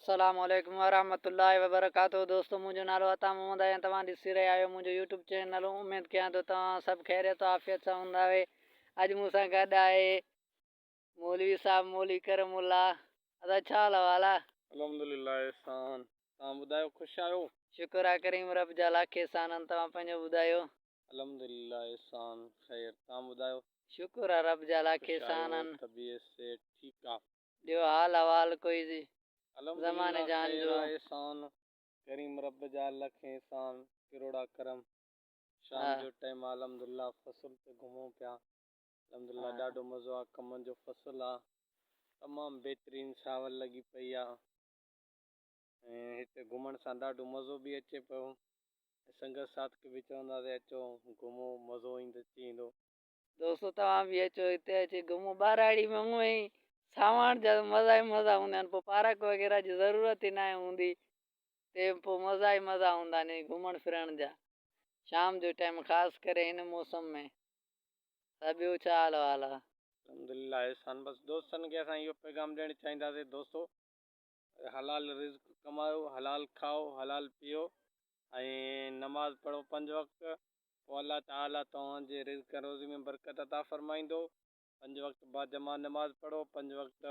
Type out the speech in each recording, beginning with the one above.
السلام عليڪم ورحمة الله وبرڪاته دوستو منهنجو نالو عطا محمد آهي ۽ توهان ڏسي رهيا آهيو منهنجو يوٽيوب چينل اميد ڪيان ٿو توهان سڀ خيريت و عافيت سان هوندا اهي اڄ مون سان گڏ آهي مولوي صاحب مولوي ڪرم الله ادا ڇا حال احوال آهي. الحمدلله احسان توهان ٻڌايو خوش آهيو. شڪر آ ڪريم رب جا لاک احسان آهن توهان پنهنجو ٻڌايو. الحمدلله احسان خير توهان ٻڌايو. شڪر آ رب جا لاک خوش احسان آهيو آهن. طبيعت صحت ٺيڪ آ. ڏيو حال احوال ڪوئي زماني الحمدلله جان خير جو. آ احسان ڪريم رب جا لکين احسان ڪروڙا ڪرم شام جو ٽائيم آ الحمدلله فصل تي گهمون پيا الحمدلله ڏاڍو مزو آ ڪمن جو فصل آ تمام بهترين ساول لڳي پئي آ ۽ هتي گهمڻ سان ڏاڍو مزو به اچي پيو ۽ سنگت ساٿ کي به چونداسين اچو گهمو مزو ايندو اچي ويندو. دوستو توهان به اچو هتي اچي گهمو ٻهراڙي ۾ هونئن ئي ساواڻ جا مزا ئي مزا هوندا آهن پوء پارڪ وغيره جي ضرورت ئي ناهي هوندي تي پوء مزا ئي مزا هوندا آهن گهمڻ ڦرڻ جا شام جو ٽائيم خاص ڪري هن موسم ۾ ته ٻيو ڇا حال احوال آهي. الحمدلله احسان بس دوستن کي اسان اهو پيغام ڏيڻ چاهينداسين دوستو حلال رزق ڪمايو حلال کائو حلال پيئو ۽ نماز پڙهو پنج وقت پوء الله تعاليٰ توهان جي رزق ۽ روزي ۾ برڪت عطا فرمائيندو. پنج وقت باجماعت نماز پڙهو، پنج وقت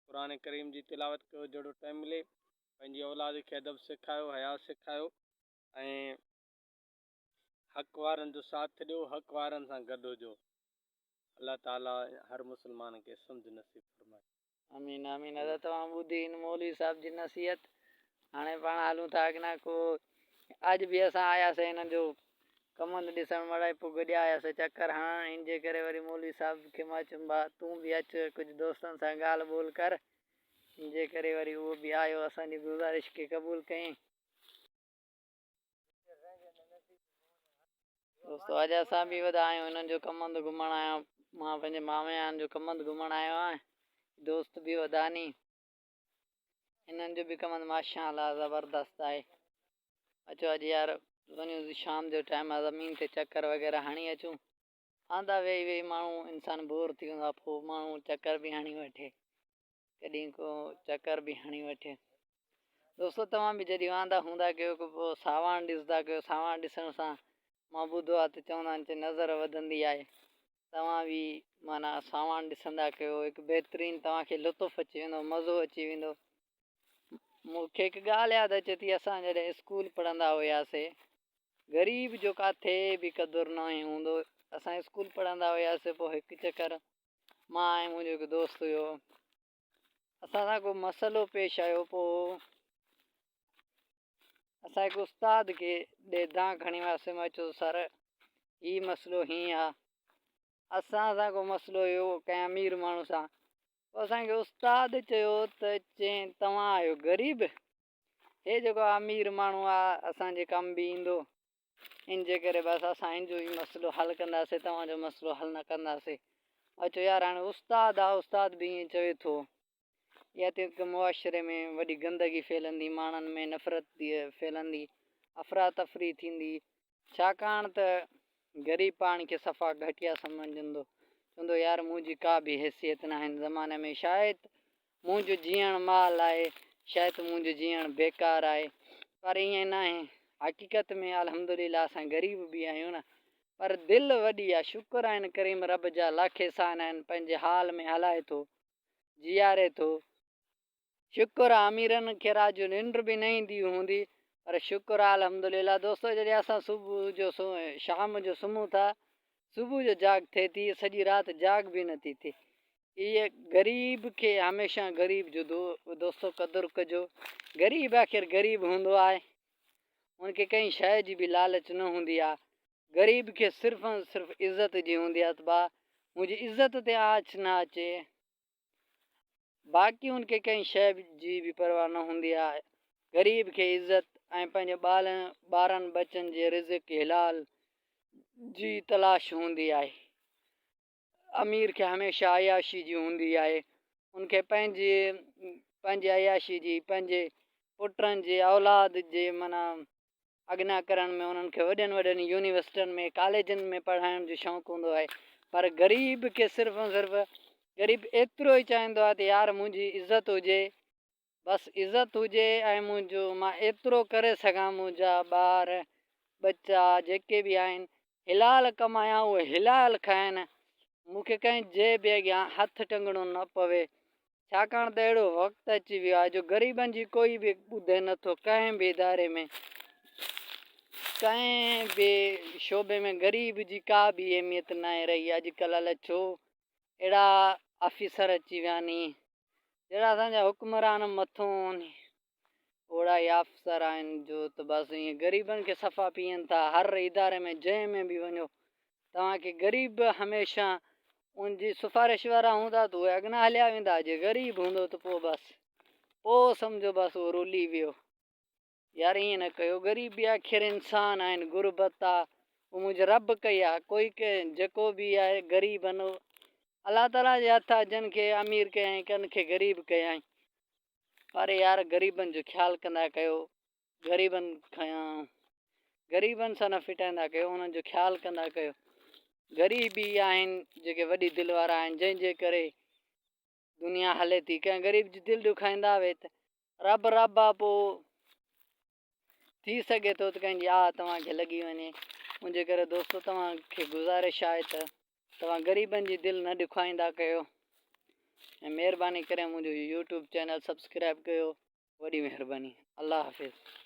قرآن ڪريم جي تلاوت ڪيو جهڙو ٽائيم ملي، پنهنجي اولاد کي ادب سيکايو، حياء سيکايو ۽ حق وارن جو ساٿ ڏيو، حق وارن سان گڏ هجو. الله تعاليٰ هر مسلمان کي سمجهه نصيب فرمائي. آمين آمين ادا توهان ٻڌي هن مولوي صاحب جي نصيحت هاڻي پاڻ هلون ٿا اڳنا ڪو اڄ به اسان آياسي هنن جو ڪمند ڏسڻ مڙائي پوء گڏيا آياسي چڪر هڻڻ ان جي ڪري وري مولوي صاحب کي مان چيم ڀا تون به اچ ڪجهه دوستن سان ڳالهه ٻولهه ڪر ان جي ڪري وري اهو به آيو اسان جي گذارش کي قبول ڪيائين. دوستو اڄ اسان به وڌا آهيون هنن جو ڪمند گهمڻ آيا مان پنهنجي ماميان جو ڪمند گهمڻ آيو آهيان دوست به وڌا ني هنن جو به ڪمند ماشاء الله زبردست آهي اچو اڄ يار وڃون شام جو ٽائيم آهي زمين تي چڪر وغيره هڻي اچون آندا ويهي ويهي ماڻهو انسان بور ٿي ويندو آهي پوء ماڻهو چڪر به هڻي وٺي ڪڏهن ڪو چڪر به هڻي وٺي دوستو توهان به جڏهن واندا هوندا ڪيو ڪو پوء ساواڻ ڏسندا ڪيو ساواڻ ڏسڻ سان مان ٻڌو آهي ته چوندا آهن چې نظر وڌندي آهي توهان به معنيٰ ساواڻ ڏسندا ڪيو هڪ بهترين توهان کي لطف اچي ويندو مزو اچي ويندو مون کي هڪ ڳالهه ياد اچي ٿي اسان جڏهن اسڪول پڙهندا هياسي غريب جو ڪاٿي به قدر ناهي هوندو اسان اسڪول پڙهندا هياسي پوء هڪ چڪر مان ۽ منهنجو هڪ دوست هيو اسان سان ڪو مسئلو پيش آيو پوء اسان هڪ استاد کي ڏي دانهن کڻي وياسي مان چيو سر هي مسئلو هيئن آ اسان سان ڪو مسئلو هيو ڪنهن امير ماڻهو سان پوء اسان کي استاد چيو ته چين توهان آهيو غريب هي جيڪو امير ماڻهو آ اسان جي ڪم به ايندو ان جي ڪري بس اسان ان جو ئي مسئلو حل ڪنداسي توهان جو مسئلو حل نه ڪنداسي اچو يار هاڻي استاد آ استاد به ائين چوي ٿو يا ته هڪ معاشري ۾ وڏي گندگي ڦهلندي ماڻهن ۾ نفرت ڦهلندي افراتفري ٿيندي ڇاڪاڻ ته غريب پاڻ کي صفا گهٽيا سمجهندو چوندو يار منهنجي ڪا به حيثيت ناهي هن زماني ۾ شايد منهنجو جيئڻ مال آهي، شايد منهنجو جيئڻ بيڪار آهي، پر ائين ناهي، حقيقت ۾ الحمدلله اسان غريب به آهيون نه پر دل وڏي آهي، شڪر آهن ڪريم رب جا لاک احسان آهن، پنهنجي حال ۾ هلائي ٿو، جياري ٿو، شڪر آهي اميرن کي رات جو ننڊ به نه ايندي هوندي پر شڪر آهي الحمدلله دوستو جڏهن اسان صبح جو شام جو سمهون ٿا صبح جو جاڳ ٿئي ٿي سڄي رات جاڳ به نٿي ٿئي ايء غريب کي هميشه غريب جو دوستو قدر ڪجو. غريب آخر غريب هوندو آهي. ان کي ڪنهن شيء جي به لالچ نه هوندي آهي. غريب کي صرف ۽ صرف عزت جي هوندي آهي ته با منهنجي عزت تي آنچ نه اچي. باقي ان کي ڪنهن شيء جي به پرواهه نه هوندي آهي. غريب کي عزت ۽ پنهنجي ٻارن ٻچن جي رزق حلال جي تلاش هوندي آهي. امير کي هميشه عياشي جي هوندي آهي ان کي پنهنجي پنهنجي عياشي جي پنهنجي پٽن جي اولاد جي معنيٰ اڳنا ڪرڻ ۾ انهن کي وڏين وڏين يونيورسٽين ۾ ڪاليجن ۾ پڙهائڻ جو شوق هوندو آهي پر غريب کي صرف ۽ صرف غريب ايترو ئي چاهيندو آهي ته يار منهنجي عزت هجي. بس عزت هجي ۽ منهنجو مان ايترو ڪري سگهان منهنجا ٻار ٻچا جيڪي به آهن حلال ڪمايان اهي حلال کائن مون کي ڪنهن جي به اڳيان هٿ ٽنگڻو نه پوي ڇاڪاڻ ته اهڙو وقت اچي ويو آهي جو غريبن جي ڪوئي به ٻڌي نٿو ڪنهن به اداري ۾ ڪنهن به شعبي ۾ غريب جي ڪا به اهميت ناهي رهي اڄڪلهه الائي ڇو اهڙا آفيسر اچي ويا ني جهڙا اسان جا حڪمران مٿون اوڙا ئي آفيسر آهن جو ته بس ائين غريبن کي صفا پيئن ٿا هر اداري ۾ جنهن ۾ به وڃو توهان کي غريب هميشه ان جي سفارش وارا هوندا ته اهي اڳنا هليا ويندا جي غريب هوندو ته پوء بس پوء سمجهو بس اهو رولي ويو. يار ائين نه ڪيو غريب به آخر انسان آهن غربت آ اهو منهنجي رب ڪئي آ ڪوئي جيڪو به آهي غريب آهن الله تعالي جي هٿ آ جن کي امير ڪيائين ڪن کي غريب ڪيائين پر يار غريبن جو خيال ڪندا ڪيو غريبن کان غريبن سان نه ڦٽائيندا ڪيو انهن جو خيال ڪندا ڪيو غريب ئي آهن جيڪي وڏي دل وارا آهن جنهن جي ڪري دنيا هلي ٿي ڪنهن غريب جي دل ڏکائيندا وي ته رب رب آ پو ٿي سگهي ٿو ته ڪنهن جي آه توهان کي لڳي وڃي ان جي ڪري دوستو توهان کي گذارش آهي ته توهان غريبن جي دل نه ڏکائيندا ڪيو ۽ مهرباني ڪري منهنجو يوٽيوب چينل سبسڪرائب ڪيو وڏي مهرباني الله حافظ.